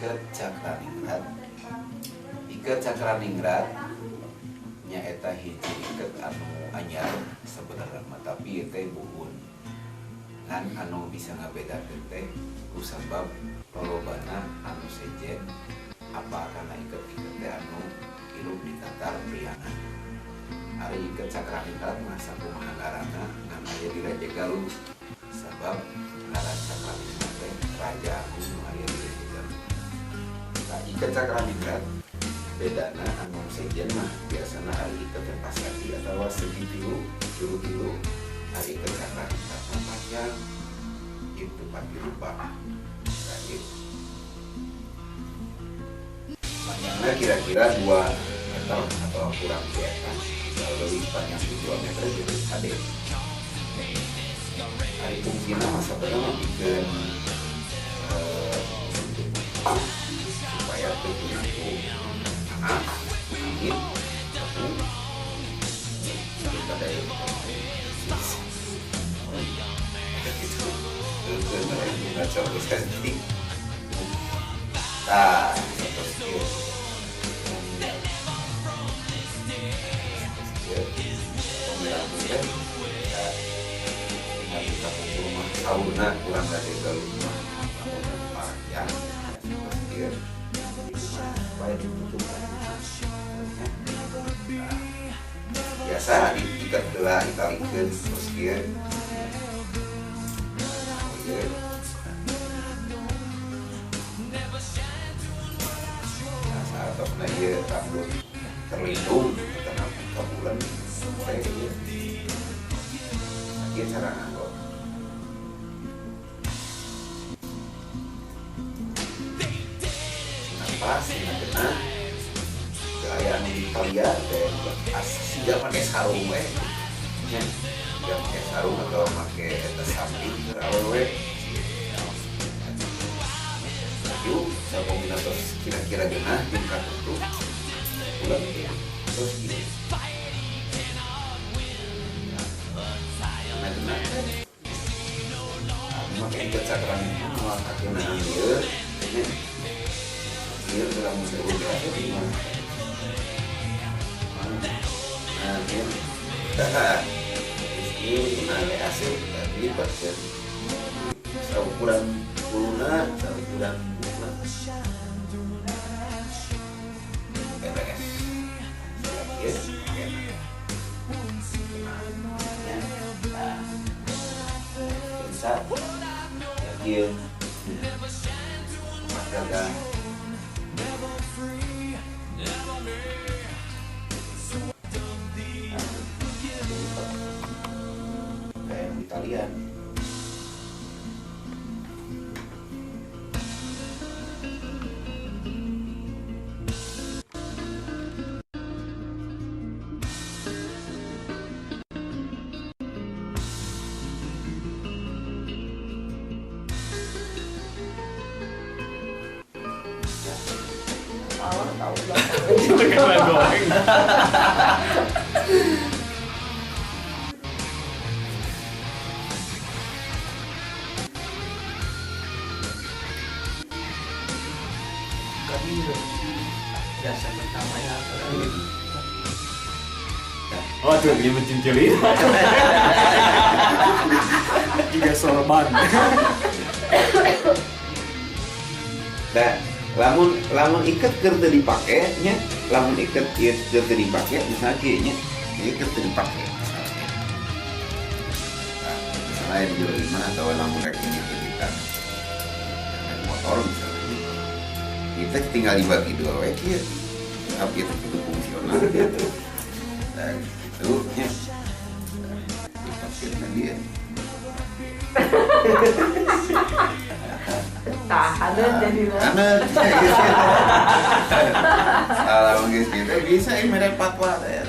Iket Cakraningrat. Iket Cakraningrat nyaeta hiji iket anu anyar sebenarnya mah, tapi ieu teh buhun. Ngan anu bisa ngabedakeun teh kusabab lolobana anu sejen apa karena iket-iket teh anu hirup di tatar priangan. Ari iket Cakraningrat mah sakumaha ngaranna ngan aya di Raja Galuh, sabab ngaran Cakraningrat teh raja agung nu aya di Raja Galuh. Nah, iket Cakraningrat bedana anu sejen mah biasana ari iket teh pasagi atawa segi tilu, juru tilu. Ari iket Cakraningrat mah panjang itu pati rupa. Nah, gitu. Panjangnya kira-kira 2 meter atau kurang di atas, kalau lebih panjang di 2 meter jadi HD. Ari fungsinya mah sebenarnya bikin supaya tubuhnya itu tanah, angin, tepung, daripada itu nah, terus sauna kurang dari rumah panjang supaya ditutup. Biasa diikat gelah, ditalikeun terus kieu. Nah, saatosna ieu rambut terlindung karena kabulan teh ieu. Ieu cara nganggo. Pas kena gaya Italia teh siga make sarung we nya, siga make sarung atau make eta samping keur awewe. Laju sapamina tos kira-kira geunah jeung katutup ulah terus gini. Nah, geunah make iket Cakraningrat moal kakeunaan ieu nya. Ieu lamun udah di mana? Nah, ieu. Ieu mana asup dilipat kan. Saukuran kuluna, saukuran bunga. Beres. Siap ieu. Nah. Bisa. Ieu. Gagal. Kayak Italian. Tahu goreng. Kami jasa pertama ya. Oh, tuh dia mencincilin. Juga sorban. Nah, lamun lamun iket keur teu dipake nya, lamun iket ieu keur teu dipake misalnya kieu nya, ieu keur teu dipake. Nah, misalnya di jero imah atau lamun rek ini kita naik motor misalnya, kita tinggal dibagi dua we kieu. Tapi itu kudu fungsional gitu. Nah, gitu nya. Nah, dipake tadi ya. Tahan jadi lah. Kalau gitu bisa ini mere fatwa ya.